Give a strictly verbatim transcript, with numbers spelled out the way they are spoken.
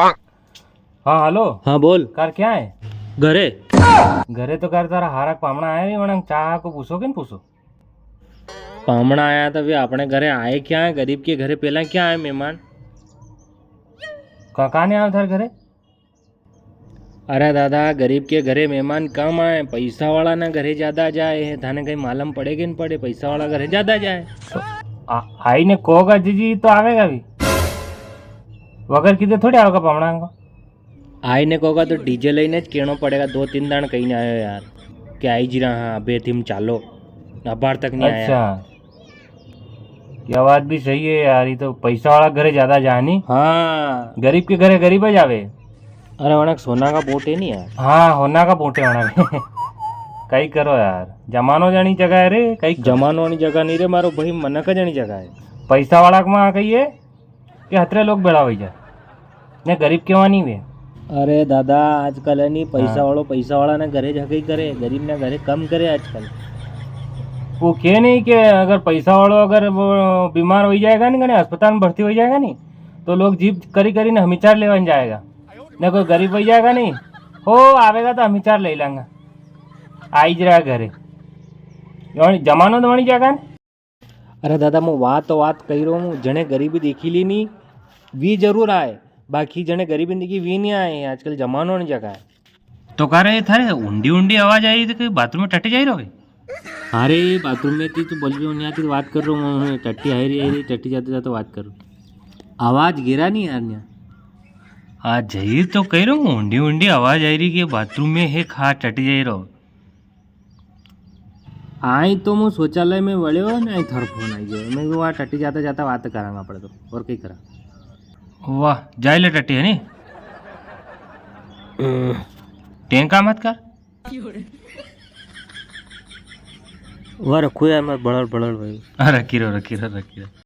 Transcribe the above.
हाँ, हेलो। हाँ, बोल। कर क्या है? घरे। घरे तो कर, तारा हारा का पामणा आया रे, वणा चाह को पूछो कि न पूछो? पामणा आया तो वे अपने घरे आए क्या है? गरीब के घरे पहला क्या है मेहमान? का, का ने आवे थारे घरे? अरे दादा, गरीब के घरे मेहमान कम आए, पैसा वाला ना घरे ज्यादा जाए है। थाने कहीं मालूम पड़े कि न पड़े, पैसा वाला घरे ज्यादा जाए। तो आ-, आई ने कोगा जीजी तो आवेगा भी, वगर किते थोड़ी आवेगा पामणा को। आई ने कोगा तो डीजे लेने ज केणो पड़ेगा, दो तीन दाण कहीं नहीं आयो यार, कि आई जी रहा हाँ, अबे तुम चालो, अबार तक नहीं आया। अच्छा। या बात भी सही है यार, ये तो पैसा वाला घरे ज्यादा जा नी। हाँ। गरीब के घरे गरीब ही जावे। अरे, वणक सोना का पोटे नहीं यार। हाँ, होना का पोटे वणक। कई करो यार, जमानो जानी जगह है रे, कई करो। जमानो वाली जगह नहीं रे मारो भाई, मनक जानी जगह है। पैसा वाला के वहाँ कही है कि हतरे लोग बेड़ा हुई जाए, ने गरीब के वहाँ नहीं वे। अरे दादा, आजकल है नी, पैसा हाँ। वालो पैसा वाला ने घरे जाके ही करे, गरीब ने घरे कम करे आजकल। वो के नहीं कि अगर पैसा वालो अगर वो बीमार हो जाएगा नी, कने अस्पताल में भर्ती हो जाएगा नी, तो लोग जीप करी करी ने हमीचार लेवन जाएगा, ने कोई गरीब हो जाएगा नी, हो आवेगा तो हमीचार ले लेंगा, आई ज रहा घरे। यो जमानो तो वणी जाएगा नी। अरे दादा, मूं वात तो वात कही रहो हूँ, जने गरीबी देखी ली नी, वी जरूर आए, बाकी जने गरीबी देखी वी नहीं आए। आजकल जमानो नहीं जगह है। तो कह रहे थारे ऊंडी ऊंडी आवाज आई रही थी, बाथरूम में टट्टी जाई रहो? अरे बाथरूम में थी तो बोल रही हूँ, यहाँ थी बात कर रहा हूँ, टट्टी आई रही, आई रही, टट्टी जाते जाते बात कर रहा हूँ। आवाज गिरा नहीं यार यहाँ। हाँ, जही तो कही रहो हूँ, ऊंडी ऊंडी आवाज आई रही कि बाथरूम में है, खा टट्टी जाई रहो। आई तो मूं शौचालय में वड़्यो ने आई थारो फोन आई गयो। मैं वो टट्टी जाता जाता बात करांगा पड़े तो, और कई करा। वाह, जाई ले टट्टी है नी। टेंका मत कर। वाह, रखो यार, मैं बड़ल, बड़ल भाई। हाँ, रखी रहो, रखी रहो, रखी रहो।